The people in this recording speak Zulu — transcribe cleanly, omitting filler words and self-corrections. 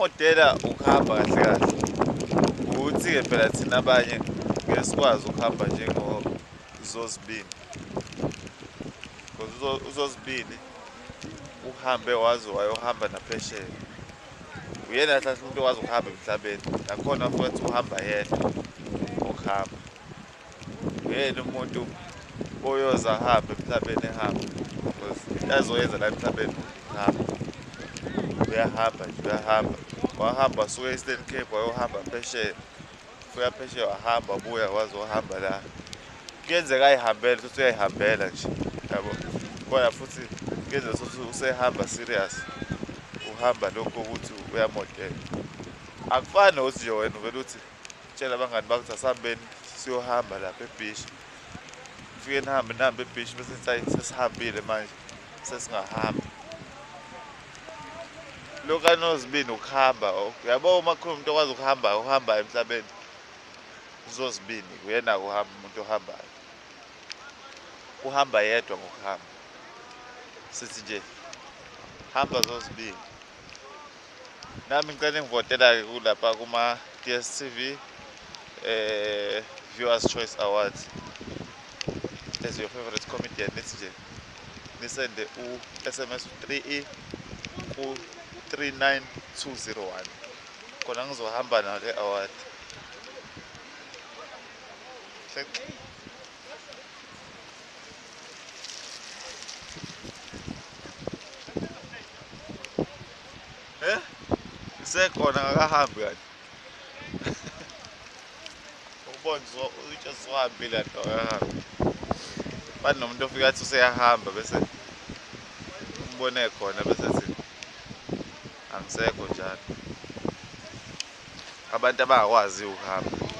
Ukumodela ukuhamba kahle kahle. Ukuthi-ke phela thina abanye ngeke sikwazi ukuhamba njengoZozibini. Because uZozibini uhambe waze wayohamba naphesheya. Uyena kahle kahle umuntu okwazi ukuhamba emhlabeni. Nakhona futhi uhamba yedwa ukuhamba. Uyena umuntu oyoze ahambe emhlabeni ehamba. Because into azoyenza la emhlabeni ukuhamba. Uyahamba nje uyahamba. Wahamba wasuka e-Eastern Cape wayohamba phesheya. Ufika phesheya wahamba wabuya wazohamba la. Kuyenzeka ayihambele futhi uyayihambela nje. Yabo. Kodwa futhi kuyenzeka ukuthi usehamba serious. Uhamba lokho ukuthi uyamodela. Akufani nokuthi nje wena uvele uthi tshela abangani bakho ukuthi asihambeni siyohamba lapha ebhishi. Ufike nihambe nihambe ebhishi bese nithi hayi sesihambile manje sesingahamba. Lokhu kaNozibini ukuhamba, uyabo uma kukhona umuntu okwazi ukuhamba uhamba emhlabeni uZozibini uyena uhamba umuntu ohambayo. Uhamba yedwa ngokuhamba. Sithi nje hamba Zozibini. Nami ngicela ningivotela-ke kulapha kuma DStv Viewers Choice Awards as your favorite comedian. Nithi nje nisende u-SMS 3E ku 39201 khona ngizohamba nayo le award. Isekhona ngakahambi kanti. Ubona utsho usuhambile kanti awukahambi. Fana nomuntu ofika athi useyahamba bese umbone khona bese ethi angisekho njalo. Abantu abangakwazi ukuhamba.